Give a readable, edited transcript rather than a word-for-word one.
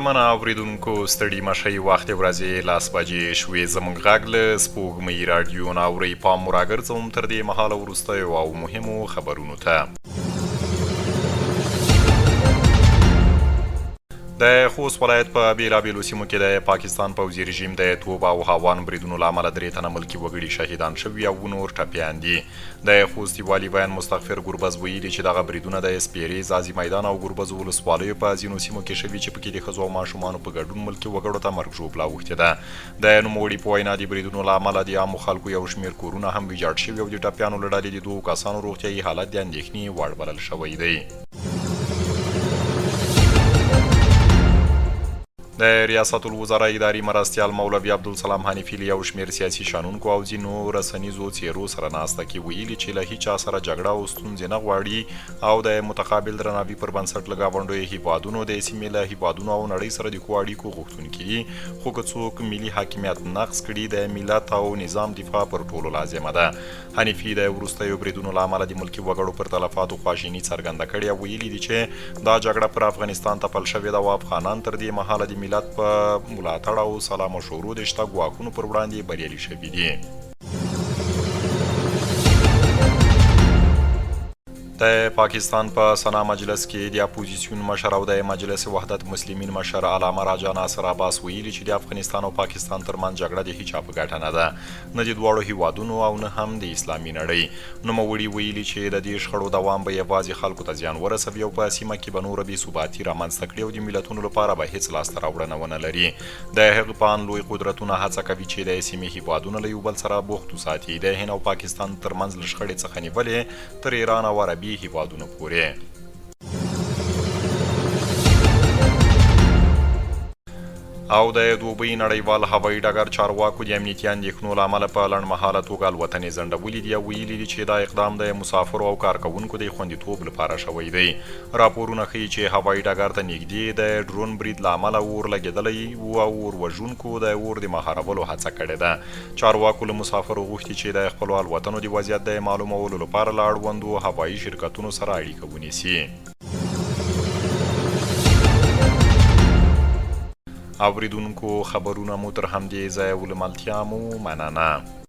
قدرمن اوریدونکو ستړي مشئ، وخت ورځې 10 بجې شوې، زموږ غږ له سپوږمۍ راډیو نه اورئ. پام مو راګرځوم تر دې مهاله وروستیو او مهمو خبرونو ته. د خوست ولایت په بیلابیلو سیمو کې د پاکستان پوځي رژیم د توپ او هاوان بریدونو له امله 3 تنه ملکي وګړي شهیدان شوي او نور ټپیان دي. د خوست والي ویاند مستغفر ګربز ویلي چې دغه بریدونه د سپیرې، ځاځي میدان او ګربزو ولسوالیو په ځینو سیمو کې شوي چې پکې د ښځو او ماشومانو په ګډون ملکي وګړو ته مرګ ژوبله اوښتې ده. د نوموړي په وینا، د بریدونو له امله د عامو خلکو یو شمېر کورونه هم ویجاړ شوي او د ټپیانو له ډلې د 2 کسانو روغتیايي حالت د اندېښنې وړ بلل شوی دی. د ریاست الوزرا اداري مرستیال مولوي عبدالسلام حنیفي له یو شمېر سیاسي شنونکو او ځینو رسنیزو څېرو سره ناسته کې ویلي چې له هیچا سره جګړه او ستونزې نه غواړي او د متقابل درناوي پر بنسټ له ګاونډیو هیوادونو، د سیمې له هیوادونو او نړۍ سره د ښو اړیکو غوښتونکي دي، خو که څوک ملي حاکمیت نقض کړي، د ملت او نظام دفاع پر ټولو لازمه ده. حنیفي د وروستیو بریدونو له امله د ملکي وګړو پر تلفاتو خواشیني څرګنده کړې او ویلي دي چې دا جګړه پر افغانستان تپل شوې ده او افغانان تر دې مهاله د ملت په ملاتړ او سلا مشورو د شته ګواښونو پر وړاندې بریالي شوي دي. د پاکستان په سنا مجلس کې د اپوزیسیون مشر او د مجلس وحدت مسلمین مشر علامه راجا ناصر عباس ویلي چې د افغانستان او پاکستان ترمنځ جګړه د هیچا په ګټه نه ده، نه د دواړو هیوادونو او نه هم د اسلامي نړۍ. نوموړي ویلي چې د دې شخړو دوام به یوازې خلکو ته زیان ورسوي او په سیمه کې به نوره بې ثباتي رامنځته کړي او د ملتونو لپاره به هیڅ لاسته راوړنه ونه لري. د هغه په اند لوی قدرتونه هڅه کوي چې د سیمې هیوادونه له یو بل سره بوخت وساتي، د هند او پاکستان ترمنځ له شخړې څخه نیولې تر ایران او عربي هیوادونو پورې. او د دوبۍ نړیوال هوایي ډګر چارواکو د امنیتي اندېښنو له امله په لنډمهاله توګه الوتنې ځنډولې دي او ویلي دي چې دا اقدام د مسافرو او کارکوونکو د خوندیتوب لپاره شوی دی. راپورونه ښيي چې هوایي ډګر ته نږدې د ډرون برید له امله اور لګېدلی و او اور وژونکو د اور د مهارولو هڅه کړې ده. چارواکو له مسافرو غوښتي چې د خپلو الوتنو د وضعیت د معلومولو لپاره له اړوندو هوایي شرکتونو سره اړیکه ونیسي. اوریدونکو خبرونه مو تر همدې ځایه و، له ملتیا مو مننه.